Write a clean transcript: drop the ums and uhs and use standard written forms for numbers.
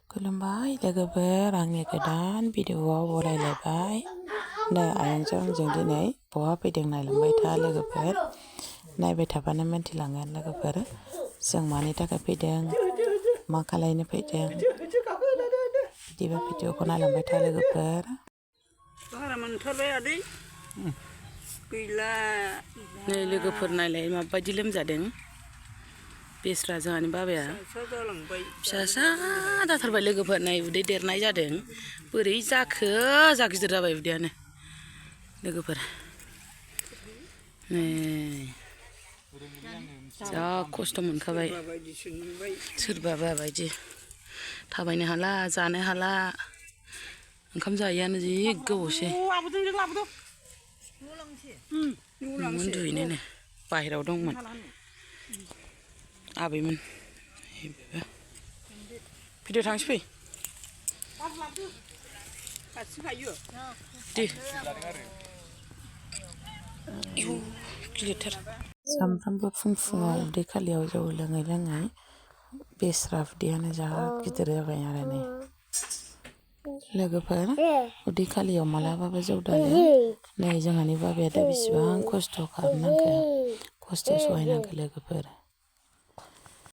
खुलुमबाय लोगोफोर आंनि गोदान भिडिअआव बरायलायबाय दा आयंजों आंजों दिनै बहा फैदों नायलांबाय था लोगोफोर नायबाय थाबानो मिन्थिलांगोन लोगोफोर जों मानि थाखाय फैदों मा खालायनो फैदों बिदिबा भिडिअखौ नायलांबाय था लोगोफोर बारा मोनथारबाय आदै गैला नै लोगोफोर नायलाय माबायदि लोमजादों बेस्रा जोंहानि बाबाया फिसा जाथारबाय लोगोफोर नै उदै देरनाय जादों बोरै जाखो जा गिदिर जाबाय उदैयानो लोगोफोर नै जा खस्थ' मोनखाबाय सोरबाबा बायदि थाबायनो हाला जानो हाला ओंखाम जायैयानो जि गोबावसै उन्दुहैनोनो बाहेरायाव दंमोन आबैमोन भिडिअ थांसै फै दे गिलिरथार सामफ्रामबो फुङाव उदै खालियाव जौ लोङै बेस्रा उदैयानो जा गिदिर जाबाय आरो नै लोगोफोर उदै खालियाव मालाबाबो जौ दालों नै जोंहानि बाबाया दा बेसेबां खस्थ' खालामनांखो खस्थ' सहायनांखो लोगोफोर